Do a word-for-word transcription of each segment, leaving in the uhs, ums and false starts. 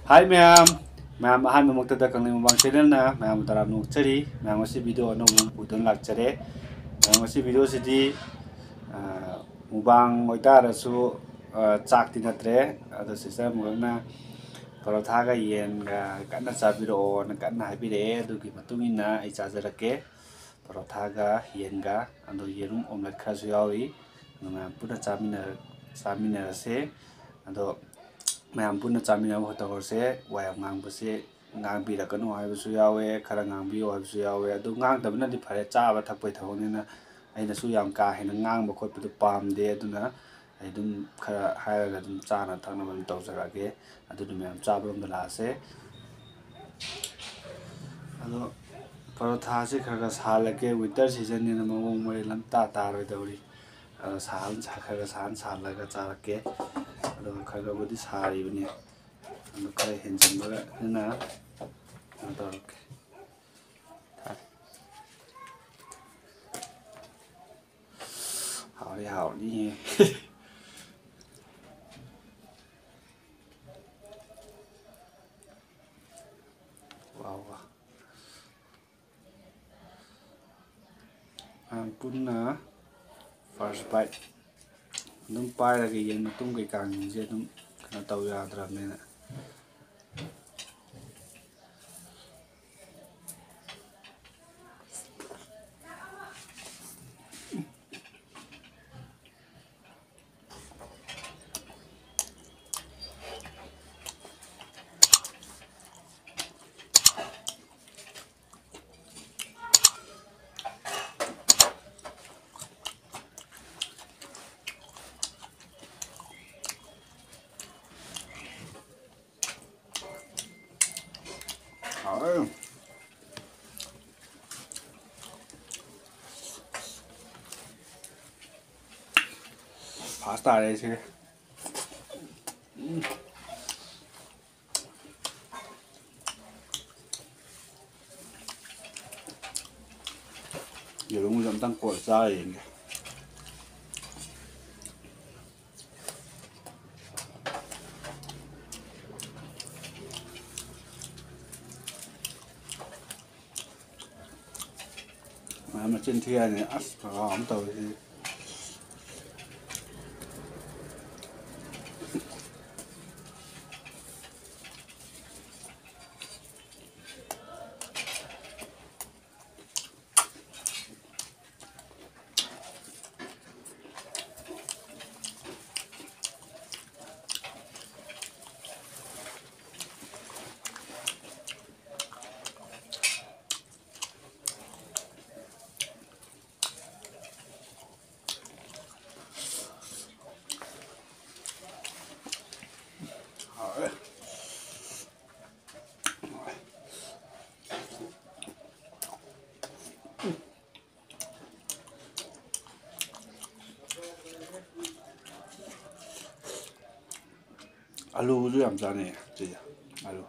ꯍꯥꯏ ꯃꯌꯥꯝ, ꯃꯌꯥꯝ ꯑꯍꯥꯟꯕꯃꯛꯇꯗ ꯀꯪꯂꯩ ꯃꯨꯛꯕꯥꯡ ꯆꯦꯅꯦꯜꯅ ꯃꯌꯥꯝꯕꯨ ꯇꯔꯥꯝꯅ ꯑꯣꯛꯆꯔꯤ꯫ ꯃꯌꯥꯝ ꯉꯁꯤ ꯚꯤꯗꯤꯑꯣ ꯑꯅꯧꯕ ꯑꯃ ꯄꯨꯗꯨꯅ ꯂꯥꯛꯆꯔꯦ꯫ ꯃꯌꯥꯝ ꯉꯁꯤ ꯚꯤꯗꯤꯑꯣꯁꯤꯗꯤ, ꯑ, ꯃꯨꯛꯕꯥꯡ ꯑꯣꯏꯇꯥꯔꯁꯨ, ꯑ, ꯆꯥꯛꯇꯤ ꯅꯠꯇ꯭ꯔꯦ꯫ ꯑꯗꯣ ꯁꯤꯁꯇꯔ ꯑꯃꯈꯛꯅ ꯄꯔꯣꯊꯥꯒ ꯌꯦꯟꯒ ꯀꯟꯅ ꯆꯥꯕꯤꯔꯛꯑꯣꯅ ꯀꯟꯅ ꯍꯥꯏꯕꯤꯔꯛꯑꯦ꯫ ꯑꯗꯨꯒꯤ ꯃꯇꯨꯡ ꯏꯟꯅ ꯑꯩ ꯆꯥꯖꯔꯛꯀꯦ꯫ ꯄꯔꯣꯊꯥꯒ ꯌꯦꯟꯒ, ꯑꯗꯣ ꯌꯦꯔꯨꯝ ꯑꯣꯝꯂꯦꯠ ꯈꯔꯁꯨ ꯌꯥꯎꯔꯤ꯫ ꯑꯗꯣ ꯃꯌꯥꯝ ꯄꯨꯟꯅ ꯆꯥꯃꯤꯟꯅꯔ-, ꯆꯥꯃꯤꯟꯅꯔꯁꯦ꯫ ꯑꯗꯣ ꯃꯌꯥꯝ ꯄꯨꯟꯅ ꯆꯥꯃꯤꯟꯅꯕ ꯇꯧꯔꯁꯦ꯫ ꯋꯥ ꯌꯥꯝ ꯉꯥꯡꯕꯁꯦ ꯉꯥꯡꯕꯤꯔꯛꯀꯅꯨ ꯍꯥꯏꯕꯁꯨ ꯌꯥꯎꯋꯦ, ꯈꯔ ꯉꯥꯡꯕꯤꯌꯨ ꯍꯥꯏꯕꯁꯨ ꯌꯥꯎꯋꯦ꯫ ꯑꯗꯨ ꯉꯥꯡꯗꯕꯅꯗꯤ ꯐꯔꯦ, ꯆꯥꯕ ꯊꯛꯄꯒꯤ ꯊꯕꯛꯅꯤꯅ ꯑꯩꯅꯁꯨ ꯌꯥꯝ ꯀꯥ ꯍꯦꯟꯅ ꯉꯥꯡꯕ ꯈꯣꯠꯄꯗꯨ ꯄꯥꯝꯗꯦ꯫ ꯑꯗꯨꯅ ꯑꯩ ꯑꯗꯨꯝ ꯈꯔ ꯍꯥꯏꯔꯒ ꯑꯗꯨꯝ ꯆꯥꯅ ꯊꯛꯅꯕ ꯑꯗꯨꯝ ꯇꯧꯖꯔꯛꯑꯒꯦ꯫ ꯑꯗꯨꯅ ꯃꯌꯥꯝ ꯆꯥꯕꯔꯣꯝꯗ ꯂꯥꯛꯑꯁꯦ꯫ ꯑꯗꯣ ꯄꯔꯣꯊꯥꯁꯦ ꯈꯔ ꯈꯔ ꯁꯥꯍꯜꯂꯛꯀꯦ, winter seasonꯅꯤꯅ ꯃꯑꯣꯡ ꯃꯔꯤꯜ ꯑꯝꯇ ꯇꯥꯔꯣꯏꯗꯧꯔꯤ꯫ ꯑꯗꯣ ꯁꯥꯍꯟ-, ꯈꯔ ꯈꯔ ꯁꯥꯍꯟ ꯁꯥꯍꯜꯂꯒ ꯆꯥꯔꯛꯀꯦ꯫ ꯑꯗꯣ ꯈꯔ ꯈꯔꯕꯨꯗꯤ ꯁꯥꯔꯤꯕꯅꯤ꯫ ꯑꯗꯨ ꯈꯔ ꯍꯦꯟꯖꯤꯟꯕꯒ ꯑꯗꯨꯅ ꯀꯩꯅꯣ ꯇꯧꯔꯛꯀꯦ꯫ ꯍꯥꯎꯗꯤ ꯍꯥꯎꯅꯤꯍꯦ꯫ ꯋꯥ, ꯋꯥ꯫ ꯃꯌꯥꯝ ꯄꯨꯟꯅ first bite ꯑꯗꯨꯝ ꯄꯥꯏꯔꯒ ꯌꯦꯟ ꯃꯇꯨꯝ ꯀꯩꯀꯥꯁꯤꯡꯁꯦ ꯑꯗꯨꯝ ꯀꯩꯅꯣ ꯇꯧ ꯌꯥꯗ꯭ꯔꯕꯅꯤꯅ꯫ ꯍꯥꯎꯋꯦ꯫ First ꯇꯥꯔꯦ ꯁꯤꯗꯤ꯫ ꯎꯝ꯫ ꯌꯦꯔꯨꯝꯁꯦ ꯑꯝꯇꯪ ꯀꯣꯠꯂ ꯆꯥꯔ ꯌꯦꯡꯒꯦ꯫ ꯃꯆꯤꯟ ꯊꯤ ꯍꯥꯏꯅꯤ꯫ ꯑꯁ, ꯈꯥꯎ ꯑꯃ ꯇꯧꯔꯤꯁꯤ꯫ ꯍꯥꯎꯔꯦ꯫ ꯑꯂꯨꯁꯨ ꯌꯥꯝ ꯆꯥꯅꯩ ꯁꯤꯁꯦ꯫ ꯑꯂꯨ꯫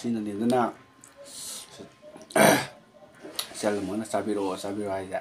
ꯁꯤꯅꯅꯦꯗꯅ ꯏꯆꯜ ꯑꯃꯅ "ꯆꯥꯕꯤꯔꯛꯑꯣ, ꯆꯥꯕꯤꯔꯛꯑꯣ" ꯍꯥꯏꯁꯦ꯫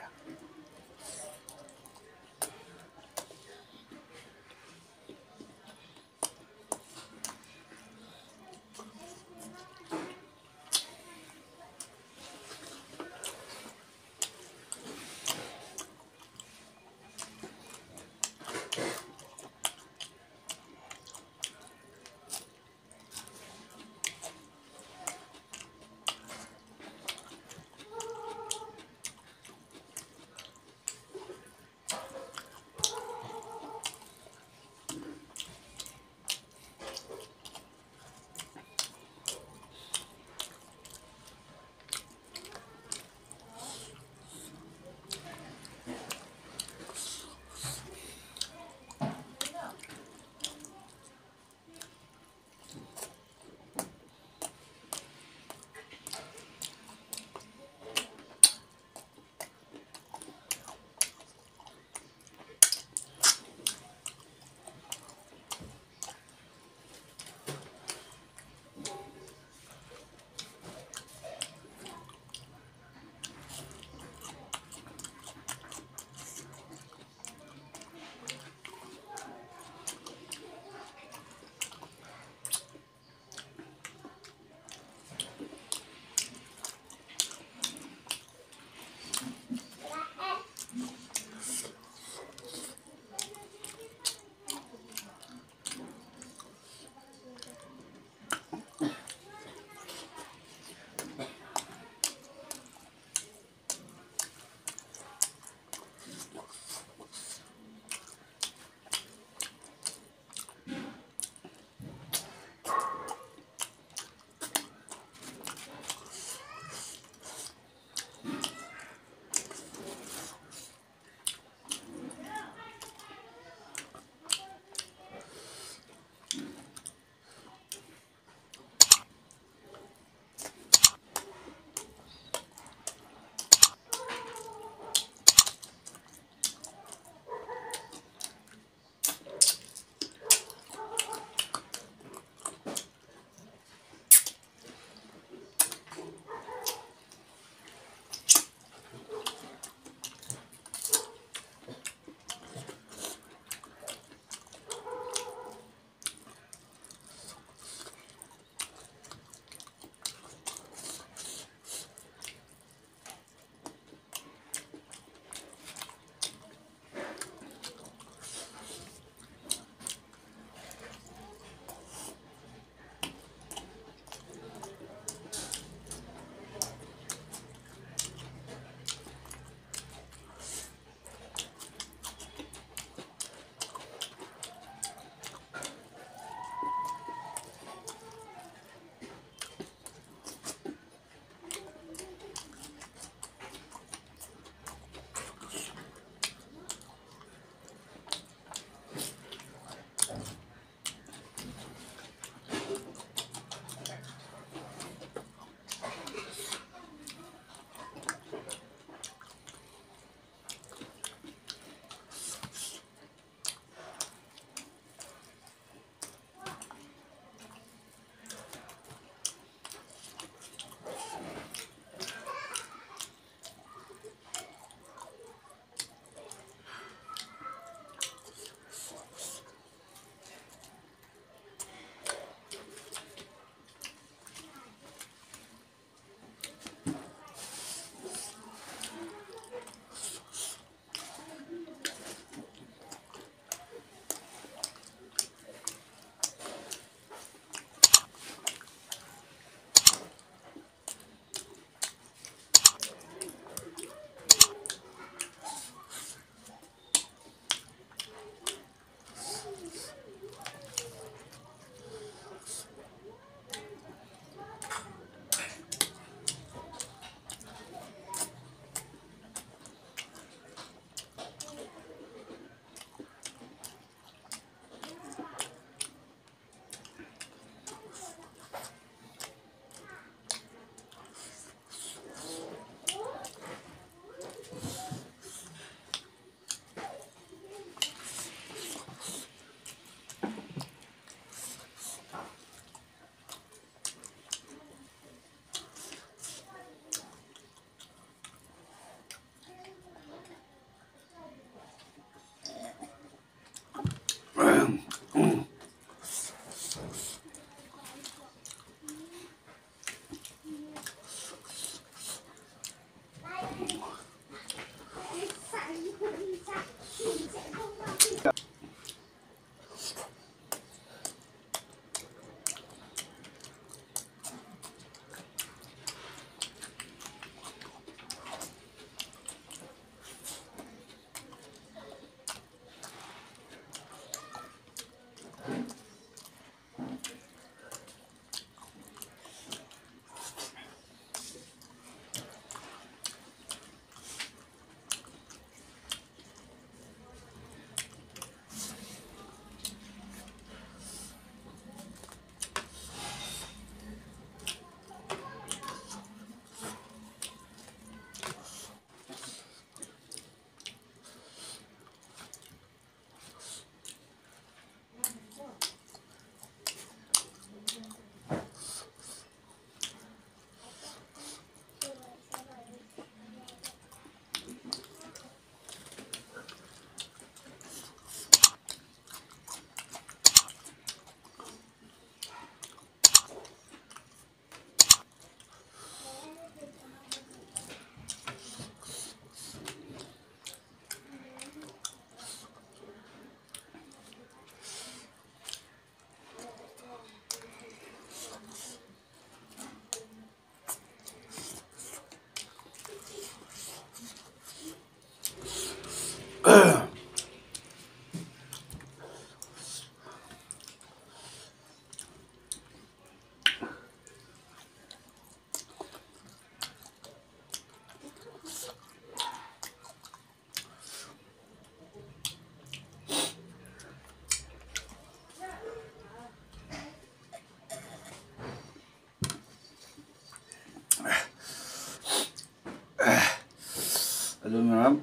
ꯑꯗꯨ ꯃꯌꯥꯝ,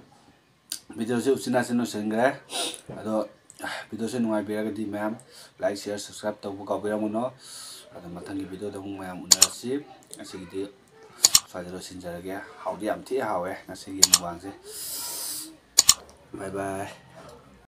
ꯚꯤꯗꯤꯑꯣꯁꯦ ꯎꯆꯤꯟ ꯅꯥꯆꯤꯟ ꯂꯣꯏꯁꯤꯟꯈ꯭ꯔꯦ꯫ ꯑꯗꯣ ꯚꯤꯗꯤꯑꯣꯁꯦ ꯅꯨꯡꯉꯥꯏꯕꯤꯔꯒꯗꯤ ꯃꯌꯥꯝ like, share, subscribe ꯇꯧꯕ ꯀꯥꯎꯕꯤꯔꯝꯒꯅꯣ꯫ ꯑꯗꯣ ꯃꯊꯪꯒꯤ ꯚꯤꯗꯤꯑꯣꯗ ꯑꯃꯨꯛ ꯃꯌꯥꯝ ꯎꯅꯔꯁꯤ꯫ ꯉꯁꯤꯒꯤꯗꯤ ꯁ꯭ꯋꯥꯏꯗ ꯂꯣꯏꯁꯤꯟꯖꯔꯒꯦ꯫ ꯍꯥꯎꯗꯤ ꯌꯥꯝ ꯊꯤ ꯍꯥꯎꯋꯦ ꯉꯁꯤꯒꯤ mukbangꯁꯦ꯫ Bye bye꯫